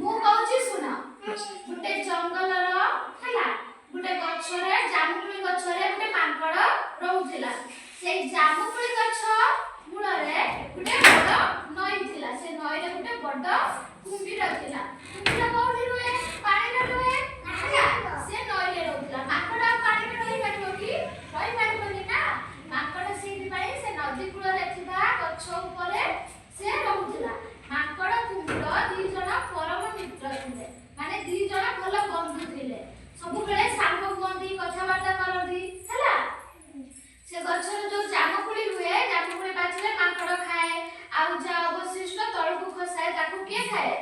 ମୁଁ କହୁଛି ଶୁଣ। ଗୋଟେ ଜଙ୍ଗଲର, ହେଲା, ଗୋଟେ ଗଛରେ, ଜାମୁକୋଳି ଗଛରେ ଗୋଟେ ମାଙ୍କଡ ରହୁଥିଲା। ସେଇ ଜାମୁକୋଳି ଗଛ ମୂଳରେ ଗୋଟେ ବଡ ନଈ ଥିଲା। ସେ ନଈରେ ଗୋଟେ ବଡ କୁମ୍ଭୀର ଥିଲା। କୁମ୍ଭୀର କୋଉଠି ରୁହେ? ପାଣିରେ ରୁହେ, ହେଲା। ସେ ନଈରେ ରହୁଥିଲା। ମାଙ୍କଡ ଆଉ ପାଣିରେ ରହିପାରିବ କି? ରହିପାରିବନି ନା ମାଙ୍କଡ। ସେଇଥିପାଇଁ ସେ ନଦୀ କୂଳରେ ଥିବା ଗଛ ଉପରେ ସେ ରହୁଥିଲା। ମାଙ୍କଡ କୁମ୍ଭୀର ଦି ଜଣ ପରମ ମିତ୍ର ଥିଲେ, ମାନେ ଦି ଜଣ ଭଲ ବନ୍ଧୁ ଥିଲେ। ସବୁବେଳେ ସାଙ୍ଗ ହୁଅନ୍ତି, କଥାବାର୍ତ୍ତା କରନ୍ତି, ହେଲା। ସେ ଗଛରେ ଯୋଉ ଜାମୁକୋଳି ହୁଏ, ଜାମୁକୋଳି ପାଚିଲେ ମାଙ୍କଡ ଖାଏ ଆଉ ଯାହା ଅବଶିଷ୍ଟ ତଳକୁ ଖସାଏ, ତାକୁ କିଏ ଖାଏ?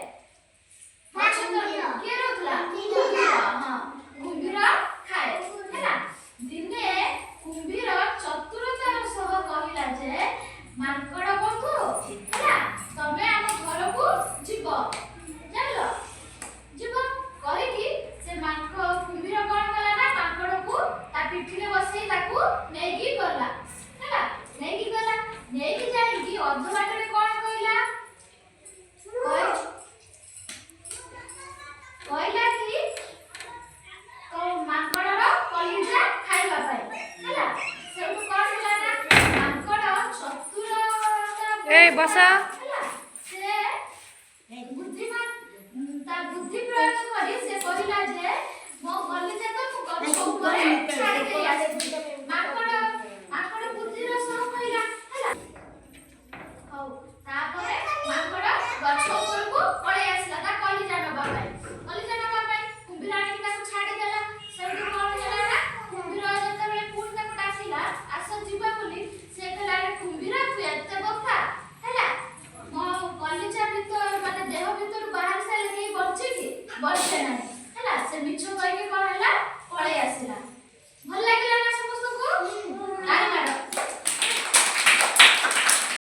ଗଛ ତଳେ କିଏ ରହୁଥିଲା? କୁମ୍ଭୀର। ହଁ, କୁମ୍ଭୀର ଖାଏ, ହେଲା। ଦିନେ କୁମ୍ଭୀର ଚତୁରତାର ସହ କହିଲା ଯେ, ମାଙ୍କଡ ବନ୍ଧୁ, ହେଲା, ତମେ ଆମ ଘରକୁ ଯିବ, ଜାଣିଲ, ଯିବ କହିକି ସେ ମାଙ୍କ କୁମ୍ଭୀର କଣ କଲା ନା ମାଙ୍କଡକୁ ତା ପିଠିରେ ବସେଇ ତାକୁ ନେଇକି ଗଲା, ହେଲା। ନେଇକି ଗଲା, ନେଇକି ଯାଇକି ଅଧ ବାଟରେ କଣ କହିଲା? କହିଲା କି ତ ମାଙ୍କଡର କଲିଜା ଖାଇବା ପାଇଁ, ହେଲା। ସେଠୁ କଣ ହେଲା ନା ମାଙ୍କଡ ଚତୁରତା ଏଇ ବସ। ହେଲା, ସେ ବୁଦ୍ଧିମାନ, ତା ବୁଦ୍ଧି ପ୍ରୟୋଗ କରି ସେ କହିଲା ଯେ ମୋ କଲିଜା ତ ମୁଁ ଗଛ ଉପରେ ଛାଡ଼ି ଦେଇ ଆସିଛି। ମାଙ୍କଡ ବୁଦ୍ଧିର ସହ କହିଲା, ହେଲା। ହଉ, ତାପରେ ମାଙ୍କଡ ଗଛ ଉପରକୁ ପଳେଇ ଆସିଲା ତା କଲିଜା ନବା ପାଇଁ। କଲିଜା ନବା ପାଇଁ କୁମ୍ଭୀର ଆଣିକି ତାକୁ ଛାଡ଼ିଦେଲା। ସେଇଠୁ କଣ ହେଲା ନା କୁମ୍ଭୀର ଯେତେବେଳେ ପୁଣି ତାକୁ ଡାକିଲା, ଆସ ଯିବା ବୋଲି, ସେ କହିଲା, ଆରେ କୁମ୍ଭୀର, ତୁ ଏତେ ବୋକା, ହେଲା, ମୋ କଲିଜା ଭିତର ମାନେ ଦେହ ଭିତରୁ ବାହାରି ସାରିଲେ କେହି ବଞ୍ଚେ କି? ବଞ୍ଚେ ନାହିଁ, ହେଲା। ସେ ମିଛ କହିକି କଣ ହେଲା? ପଳେଇ ଆସିଲା।